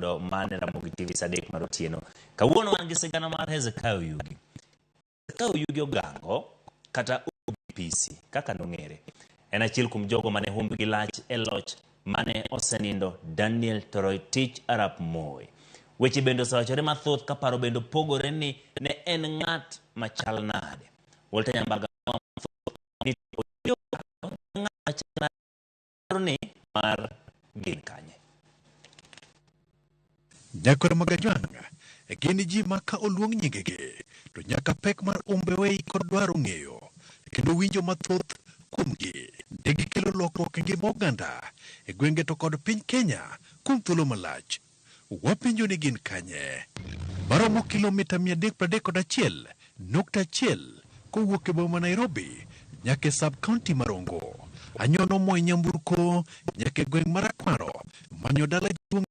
godo mane Ramogi TV sa 3 mar otieno. Kawuono wan gi sigana mar Hezekiah Oyugi. Hezekiah Oyugi Ogango kata OBPC kaka nong'ere. En achiel kuom jogo mane humbgi lach e loch mane osenindo Daniel Toroitich Arap Moi. Weche bende osewachore mathoth ka paro bende opogore ni ne en ng'at machal nade. Walter Nyambaga ni ng'at machal nade ni mar gin kanye. Nyakwar Magajwang' gin ji ma ka oluong nyingegi to nyaka pek mar Umbewei kod dwaro ng'eyo kendo winjo mathoth kuomgi. Ne gikelo lokruok e ngima oganda e gwenge to kod piny Kenya kuom thuolo malach. Wapenjo ni gin kanye? Maromo kilomita 331.1 kowuok e boma ma Nairobi nyaka e sub county ma Rongo. Anyono moe nyamburko nyaka e gweng' mar Akwaro manyo dala jaduong'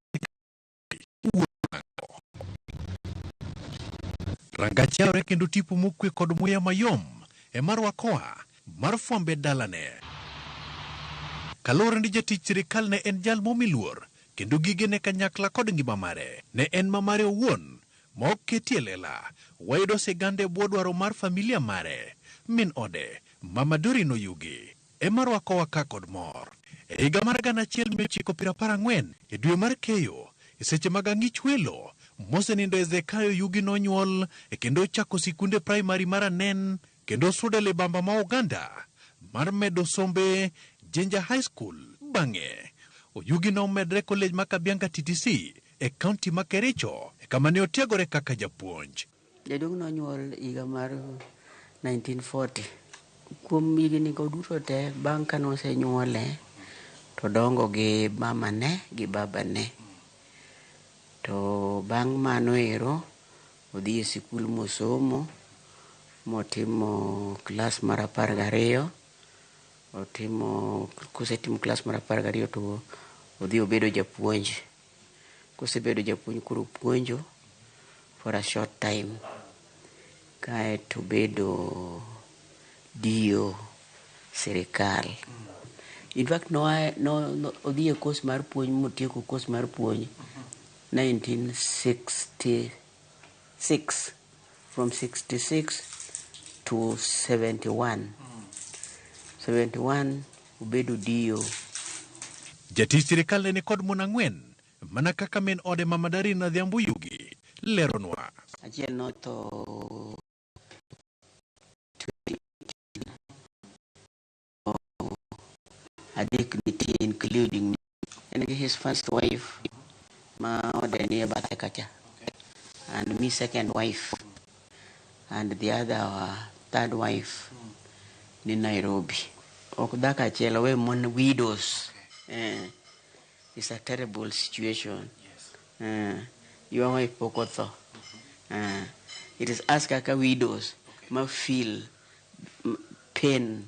Rangach yawre kendo tipo mokwe kod muya mayom ema rwakowa mar fwambe dalane. Kaluwore ni jatich sirikal ne en jal momi luor kendo gigene kanyakla kod ngima mare ne en ma mare owuon ma ok ketie lela. Wayudo sigande e bwo dwaro mar familia mare. Min ode, Mama Doreen Oyugi, ema rwakowa ka kod mor. E higa mar 1914, e dwe mar keyo, e seche mag ang'ich welo, mosenindo Hezekiah Oyugi nonyuol kendo ochako sikunde praimari mar Anen kendo osudo e libamba ma Uganda mar medo sombe Jinja High School. Bang'e, Oyugi nomedre kolej ma Kabianga TTC e kaunti ma Kericho kama ne otiegore kaka japuonj. Jaduong' nonyuol higa mar 1940. Kuom higni go duto te bang' ka nosenyuole to dongo gi mamane gi babane. To bang' mano ero odhi e sikul mosomo motimo klas mar 12. Otimo kosetimo klas mar 12 to odhi obedo japuonj. Kosebedo japuonj koro opuonjo for a short time. Kaeto obedo DO sirikal. In fact noa no, no, odhi e course mar puonj motieko course mar puonj 1966, from 66 to 71. 71 obedo DO. Jatich sirikal ne ni kod mon 4 mana kaka min ode Mama Doreen Adhiambo Oyugi leronwa. Achiel notho 20, adek nitie including en gi his first wife ma ode ni e bathe kacha and me second wife and the other third wife ni Nairobi. Ok dhako achiel owe mon widows. It's a terrible situation. Your wife pok otho. It is us kaka widows ma feel pain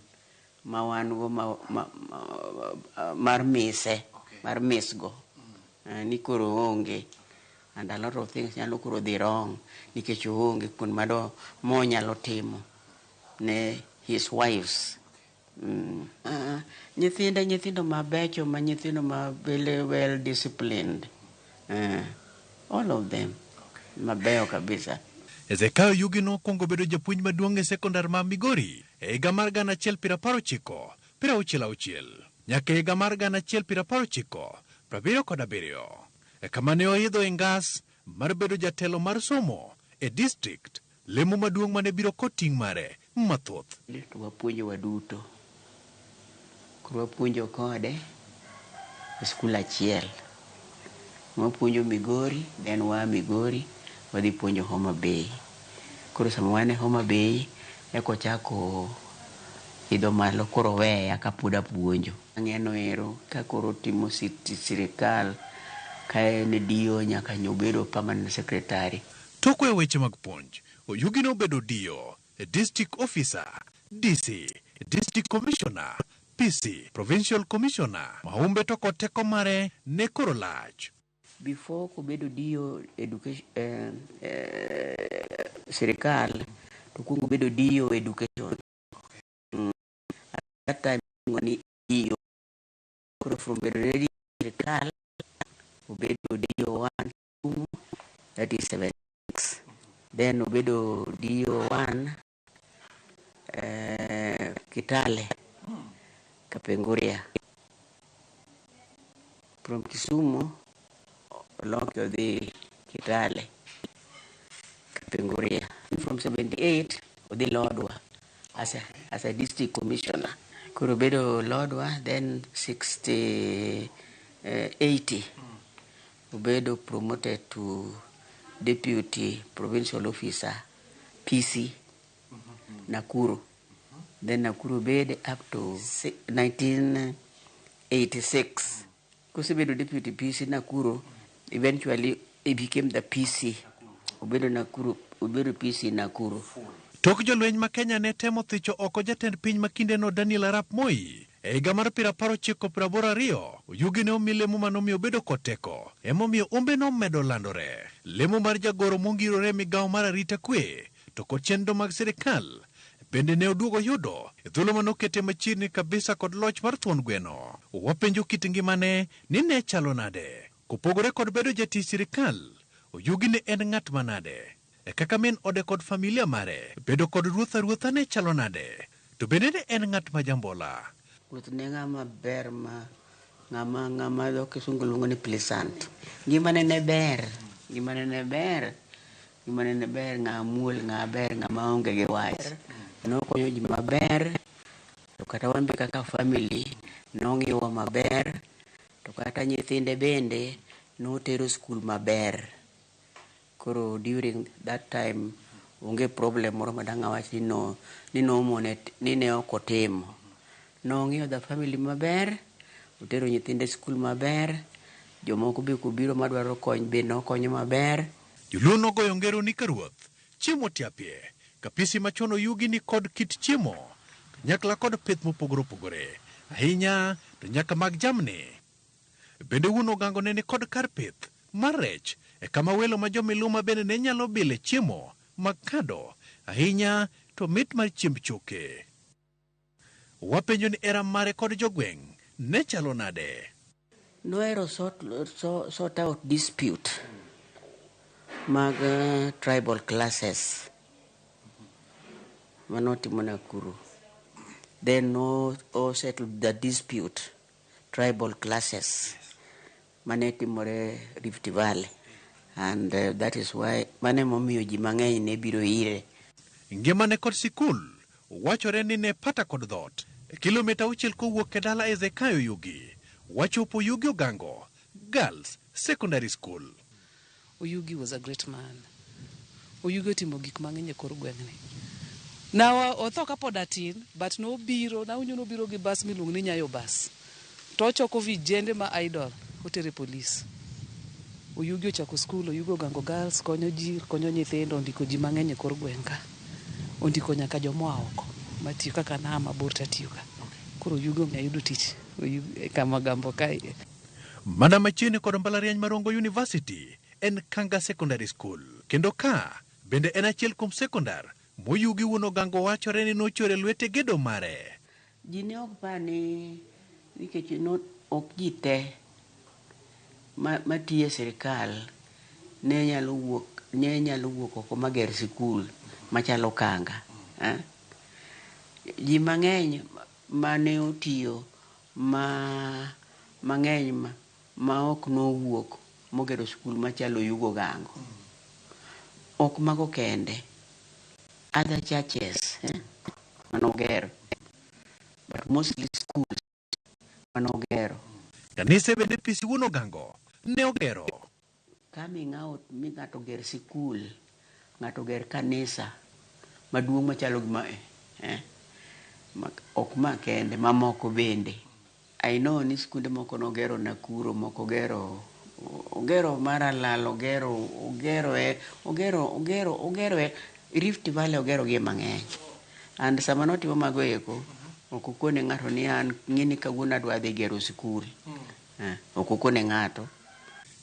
ma wan go ma mar mise mar miss go. Ni koro oonge and a lot of things nyalo koro dhi wrong nikech oonge kuond mado monyalo timo ne his wives. Nyithinde nyithindo mabecho ma nyithindo ma very well disciplined. All of them mabeyo kabisa. Hezekiah Oyugi nokwongo bedo japuonj maduong' e sekondar ma Migori e higa mar 1966 nyaka e higa mar 1997, kama ne oidho e ngas mar bedo jatelo mar somo e district, lemo maduong' mane biro kod ting' mare mathoth. To wapuonjo waduto. Koro wapuonjo kode e skul achiel. Wapuonjo Migori, then waa Migori wadhi puonjo Homa Bay. Koro sama wan e Homa Bay eka ochako idho malo koro oweya kapod apuonjo. Ang'eno ero ka koro otimo sirikal ka en DO nyaka nyobedo permanent secretary. Tok weyo weche mag puonj, Oyugi nobedo DO, District Officer, DC, District Commissioner, PC, Provincial Commissioner, Mahumbe to kod teko mare ne koro lach. Before kobedo DO education sirikal to kuongo bedo DO education. At that time iluongo ni DO. Koro from bedo ne sirikal obedo DO 1. That is 76. Then obedo DO1 Kitale, Kapenguria. From Kisumu oloke odhi Kitale, Kapenguria. From 78 odhi Lodwar as a district commissioner. Koro obedo Lodwar, then 60, 80 obedo promoted to deputy provincial officer, PC, Nakuru. Then Nakuru obed up to 1986. Kosebedo deputy PC Nakuru, eventually he became the PC. Obedo Nakuru, obedo PC Nakuru. Tok jolweny ma Kenya ne temo thicho oko jatend piny ma kindeno Daniel Arap Moi e higa mar 1982, Oyugi ne omi lemo manomiyo obedo kod teko, emomiyo umbe nomedo landore. Lemo mar jagoro mongirore e migawo mar arita kwe to kod chenro mag sirikal bende ne oduogo yudo e thuolo manokete machiegni kabisa kod loch mar thuon gweno. Wapenjo kit ngimane ni ne chalo nade. Kopogore kod bedo jatich sirikal, Oyugi ne en ng'at manade? E kaka min ode kod familia mare, bedo kod ruoth aruotha ne chalo nade? To bende ne en ng'at ma jambola? Ruoth ne ng'ama ber, ma ng'ama dho kisungu luongo ni pleasant. Ngimane ne ber, ngimane ne ber, ngimane ne ber, ng'ama muol, ng'ama ber, ng'ama onge gi wach. Nokonyo ji maber, to kata wan be kaka family nong'iyowa maber, to kata nyithinde bende notero skul maber. Koro during that time onge problem moro madang' awach ni no ni nomone ni ne ok otimo. Nong'iyo the family maber, otero nyithinde skul maber, jomoko be kobiro madwaro kony be nokonyo maber. Joluo nogoyo ngero ni ka ruoth chiemo tiapie. Kapisi machon Oyugi ni kod kit chiemo kanyakla kod pith mopogore opogore, ahinya to nyaka mag jamni. Bende wuon Ogango ne ni kod kar pith mar rech e kama welo ma jomiluma bende ne nyalo bile chiemo mag kado, ahinya to mit mar chiemb choke. Wapenjo ni era mare kod jogweng' ne chalo nade? Nohero sort out dispute mag tribal classes manotimo Nakuru. Then no o settle the dispute tribal classes mane timore Rift Valley. And that is why mane momiyo ji mang'eny ne biro ire. Ngimane kod sikul wachore ni ne pata kod dhot. E kilomita 6 kowuok e dala Ezekiah Oyugi, wachopo Oyugi Ogango Girls Secondary School. Oyugi was a great man. Oyugi otimo gik mang'eny e kor gweng'ni. Na otho kapod atin, but nobiro, nawinjo nobiro gi bus miluongo ni Nyayo bus. To ochoko vijende ma idle, otere polis. Oyugi ochako skul, Oyugi Ogango Girls, konyo ji, konyo nyithindo, ondiko ji mang'eny e kor gweng' ka. Ondiko nyaka jomoa oko matiyo kaka an aa mabor tatiyo ka. Koro Oyugi omiyo ayudo tich Oyugi, kama Gambo kae. Mana machiegni kod mbalariany mar Rongo University en Kanga Secondary School. Kendo ka bende en achiel kuom sekondar Moyugi wuon Ogango wachore ni nochwero lwete gedo mare. Ji ne ok par ni nikech no, ok ji te matiyo e sirikal ne nyalo wuok oko mager sikul machalo Kanga. Eh? Ji mang'eny mane otiyo ma mang'eny ma ok nowuok mogero sikul machalo Oyugi Ogango. Ok mago kende. Other churches manogero. But mostly schools manogero. Kanise bende PC wuon Ogango ne ogero. Coming out mi ng'ato ger sikul, ng'ato ger kanisa maduong' machalo gi mae. Eh? Ok ma kende, mamoko bende. I know ni skunde moko nogero Nakuru, moko gero ogero Maralal, ogero ogero e ogero ogero ogero e Rift Valley, ogero gie mang'eny. And sama notimo mago eko, ok okone ng'ato ni an ng'eni kawuono adwa dhi gero sikul. Eh, ok okone ng'ato.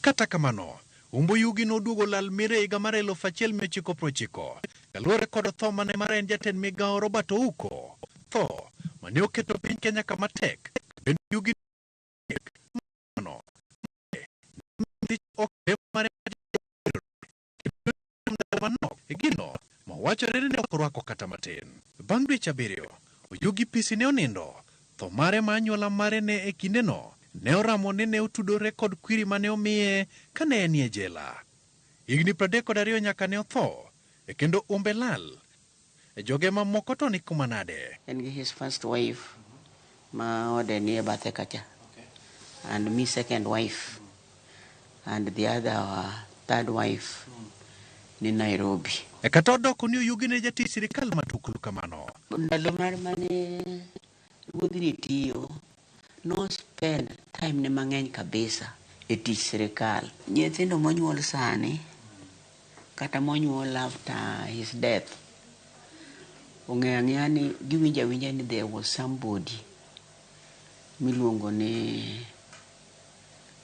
Kata kamano, Umbo Yugi noduogo lal mire higa mar 1990 kaluwore kod tho mane mar en jatend migawo Robert Ouko. Tho mane oketo piny Kenya kama tek. Bende Yugi mano ok mare. Wachore ni ne ok orwako kata matin. Bang' dweche abiriyo, Oyugi Pisi ne onindo. Tho mare ma anyuola mare ne e kindeno ne oramo ni ne otudore kod kwiri mane omiye ka ne enie jela. Higni 32 nyaka ne otho, e kendo umbe lal. E joge mamoko to ni kuma nade? En gi his first wife ma ode nie bathe kacha and me second wife and the other third wife ni Nairobi. E kata odoko ni Oyugi ne jatich sirikal matuklu kamano. Ndalo mar mane ruodhni tiyo, no spend time ne mang'eny kabisa e tich sirikal. Nyithindo monyuol sani kata monyuol after his death ong'eyo ang'eya ni giwinjo awinja ni there was somebody miluongo ni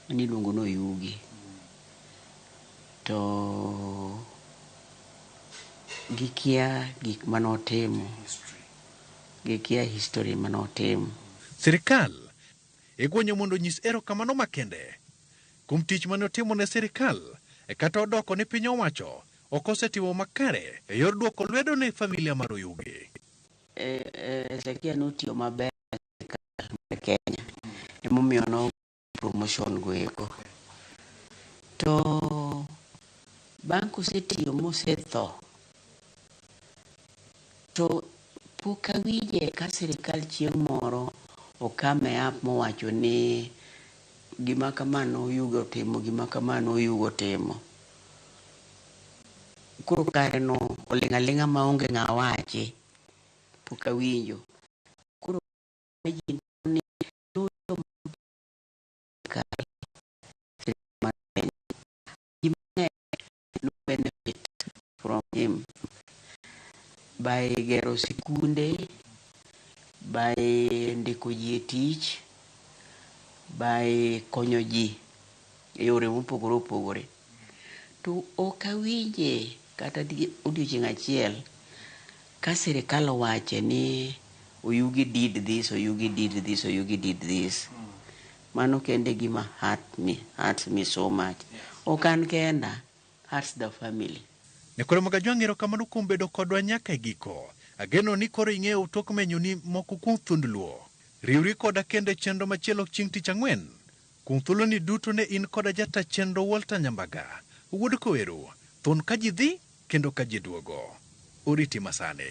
maniluongo ni Oyugi to gikia gik manotimo, gikia history manotimo. Sirikal igwenyo mondo onyis erokamano makende kuom tich mane otimo ne sirikal e kata odoko ni piny owacho ok osetimo makare e yor duoko lwedo ne familia mar Oyugi. Hezekia notiyo maber e sirikal mar Kenya emomiyo no promotion go eko. To bang' kosetiyo mosetho to pok awinje ka sirikal chieng' moro okame up mowacho ni gima kama noyugo otimo gima kama noyugo otimo. Koro kare no oling' aling'a maonge ng'a wachi. Pok awinjo. Koro ji ni sirikal mar Kenya. Ji mang'eny no benefit from him by gero sikunde, by ndiko ji e tich, by konyo ji e yore mopogore opogore. To ok awinje kata odiochieng' achiel ka sirikal owache ni Oyugi did this, Oyugi did this, Oyugi did this. Mano kende gima hurts me so much. Ok an kenda, hurts the family. Ne koro Magajwang' erokamano kuom bedo kodwa nyaka e giko. Ageno ni koro ing'eyo tok menyo ni moko kuom thund Luo. Riwri koda kendo e chenro machielo chieng' tich ang'wen. Kuom thuoloni duto ne in koda jata chenro Walter Nyambaga. Wuod Koweru, thun ka ji dhi kendo ka ji duogo. Oriti masani.